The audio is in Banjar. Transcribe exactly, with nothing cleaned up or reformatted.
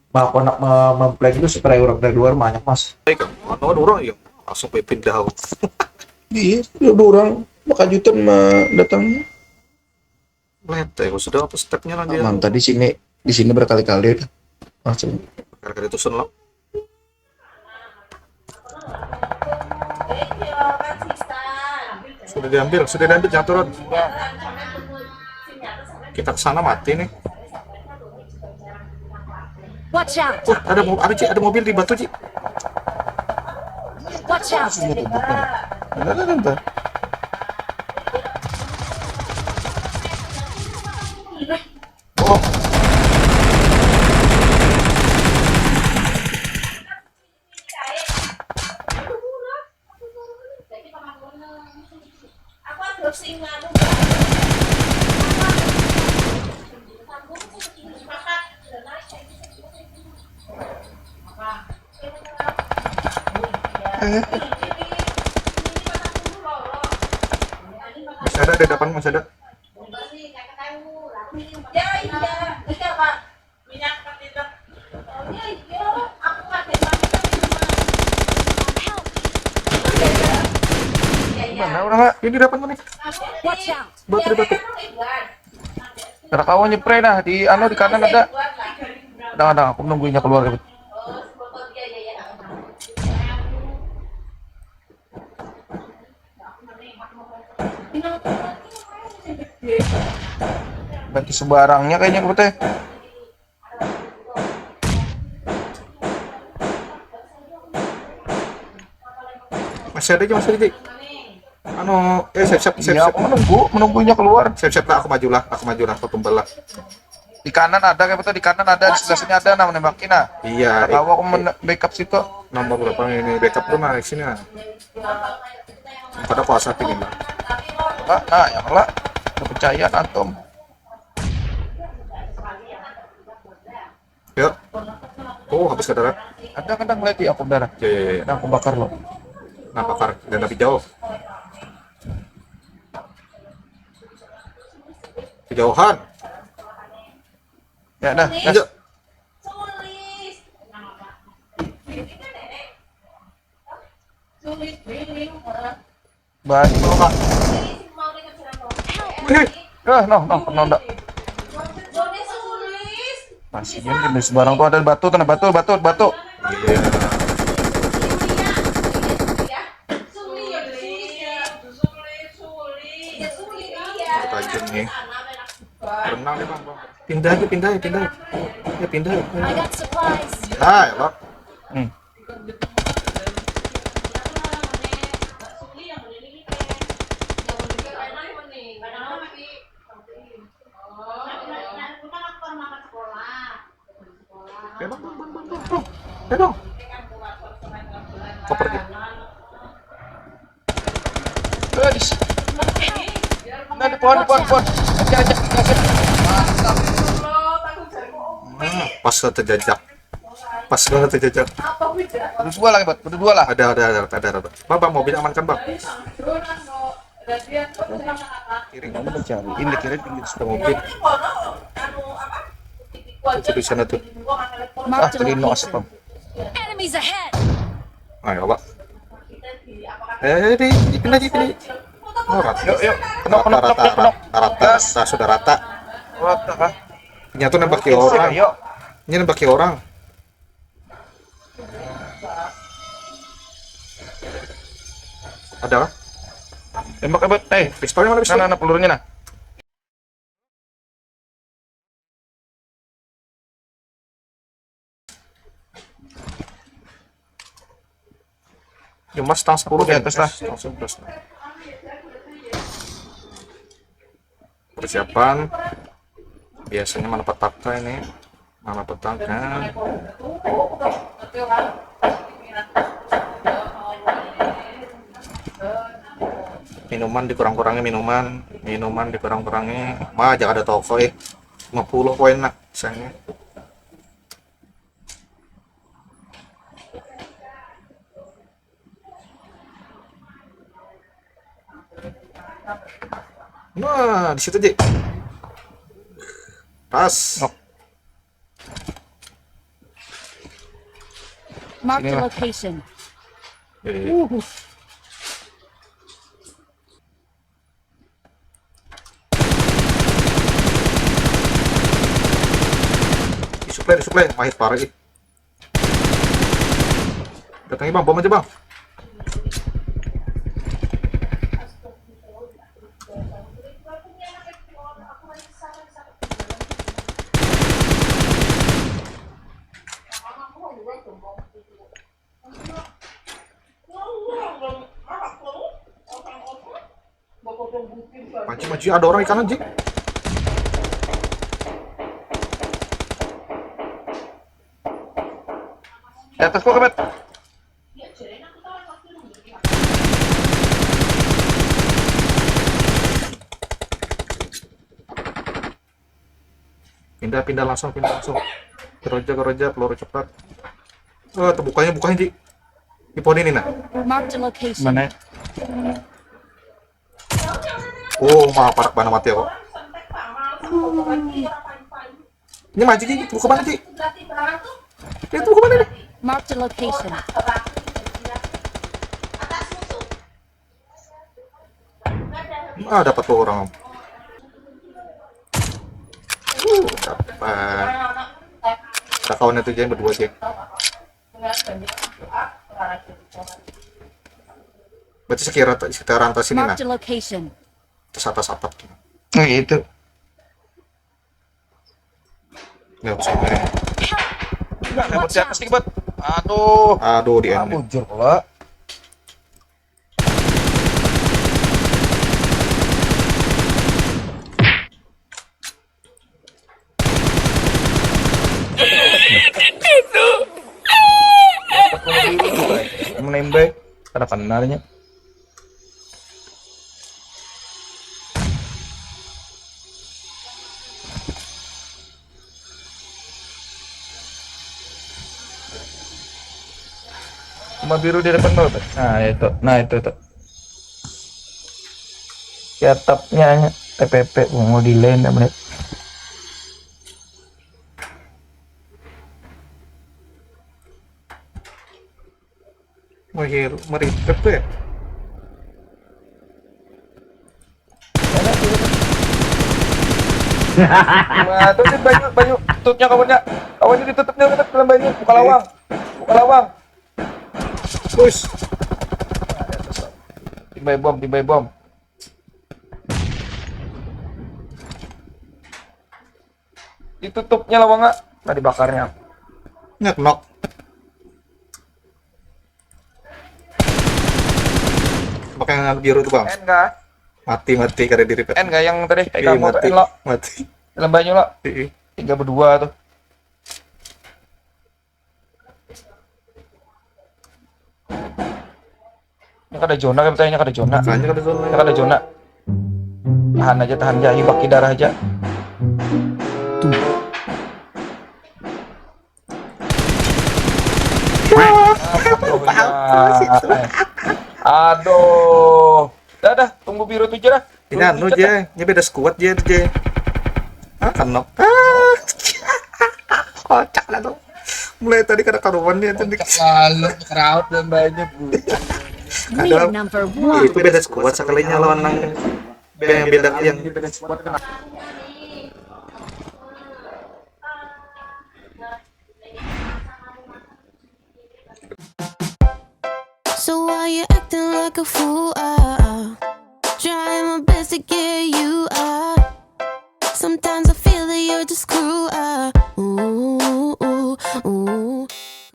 Bah, aku nak me- memplank itu supaya orang dari luar banyak, Mas. Baik, anu ada orang ya, langsung pindah. Iya, ada orang bakajutan datang. Lihat ya, sudah apa stepnya lah dia. Mantap di sini, di sini berkali-kali udah. Langsung. Gara-gara itu sun lah. Sudah diambil, sudah diambil, jangan turun. Kita ke sana mati nih. Watch out! Wah, ada mo- ada Ci, ada mobil di batu, Ci. Watch out! Ada, ada, ada. Oh, masih ada di depan, masih ada. Mana orang, Kak? Ini di depan nih. Watch out! Batu, di batu. Ada kawan nyepre nah, di anu, di kanan ada. Kadang, kadang aku nungguinnya keluar gitu. Berarti sembarangnya kayaknya aku teh. Masih ada aja, masih ada aja. Anu, eh, siap siap siap Iya, siap. Aku menunggu, menunggunya keluar. Siap siap lah, aku maju lah, aku maju lah, aku tumbal lah. Di kanan ada, kayak betul di kanan ada, di sebelah sini ada, nah, menembaki nah. Iya. Tahu aku men- backup situ. Nomor berapa ini, backup tuh, nah, sini nah. Pada kuasa tinggi lah. Nah, nah, yang lah. Kepercayaan antum. Yuk. Oh, habis ke darat. Ada kadang lagi aku darah. Ya ya ya. Ya. Nah, aku bakar loh. Nah, bakar dan tapi jauh. Kejauhan. Ya dah. Ayo. Bantu kak. Wih. Eh, no, no, pernah ndak? Masih ini di sebarang tuh ada batu, tuh ada batu, batu, batu. Iya. Tajam nih. Renang nih, Bang, Bang. Pindah aja, pindah ya, pindah ya. Ya, pindah ya. I got supplies. Ah, ya, Bang. Hmm. Ya, Bang, Bang, Bang, Bang, Bang. Ya, Bang. Koper dia. Guys. Nah, di pohon, di pohon, pohon. Aja, aja, aja. Nah, pas lah terjajak. Pas banget terjajak. Udah dua lah, Bot. Udah dua lah. Ada, ada, ada, ada, ada. Bang, Bang, mobil amankan, Bang. Kiri, kamu mencari. Ini kiri tinggi. Ada mobil. Itu di sana tuh. Ah, tadi no asap, Bang. Enemies ahead! Ayo, Pak. Eh, di, di, pindah, di, pindah. Oh, rata. Yuk, yuk. Kenok, kenok, Rata, kenok, rata, kenok. rata, rata, sudah rata. Rata, ah. Ini tuh nembaki orang. Yuk. Ini nembaki orang. Ada kah? Tembak, Bot. Eh, Pistolnya mana, pistol? Mana, mana pelurunya, nah? Ya, Mas, tang sepuluh Di atas lah. Tang sebelas. Persiapan. Biasanya mana petaka ini? Mana petaka? Minuman dikurang-kurangi, minuman, minuman dikurang-kurangi. Mah, ajak ada toko, eh. Lima puluh poin nak, misalnya. Nah, di situ, Ji. Pas. Nok. Marked a location. Eh, disuplai, disuplai, mahir parah ih. Datangi bang, bom aja bang. Maju, maju, ada orang di kanan, Jik. Di atas gua, Kebet. Pindah, pindah langsung, pindah langsung. Geroja, geroja, peluru cepat. Eh, terbukanya, bukanya di, di pohon ini, nah. Marked a location. Mana? Oh, mah parak bana mati aku. Ini maju, Ji, buka mana, Ji? Ini tuh buka mana nih? Marked a location. Ah, dapat tuh orang. Uh, dapat. Ada kawan itu, Jeng, berdua, Jeng. Berarti sekitar, sekitar atas sini, nah. Marked a location. Atas, atas atap. Nah, gitu. Nggak usah, Jeng. Enggak, lewat di atas dikit, Bet. Aduh. Aduh, di Ah, end. Bujur pula. Menembak, ada kenarnya. Rumah biru di depan kau tuh. Nah, itu. Nah, itu tuh. Ya, tapnya hanya T P P, mau delay enam menit. Mahir, meripet tuh ya. Nah, tutup banyu, banyu. Tutupnya kawannya. Kawannya ditutupnya, tutup dalam banyu. Buka lawang. Buka lawang. Bus. Timbai bom, timbai bom. Ditutupnya lawangnya. Nah, dibakarnya. Nggak knock. Pakai yang biru tuh, Bang. N kah? Mati, mati, kada di-repair. N kah yang tadi? Eh, Iya, kamu mati. N lo. Mati. Dalam banyu lo. Iya. Tiga berdua tuh. Ini kada zona, kan, katanya kada zona. Makanya kada zona. Ini kada zona. Tahan aja, tahan aja. Ayo, baki darah aja. Aduh. Dah, dah, tunggu biru tuh aja dah. Ini anu, Jay. Ini beda squad, Jay, Jay. Ah, kenok. Ah. Kocak lah tuh. Mulai tadi kada karuan dia tuh. Lalu crowd dan banyak, Bu. We are number one. Itu beda squad sekalinya lawan nang yang beda yang Beda squad kena. So why you acting like a fool? Ah, ah. Trying my best to get you out. Sometimes I feel that you're just cruel. Ah, ooh, ooh, ooh.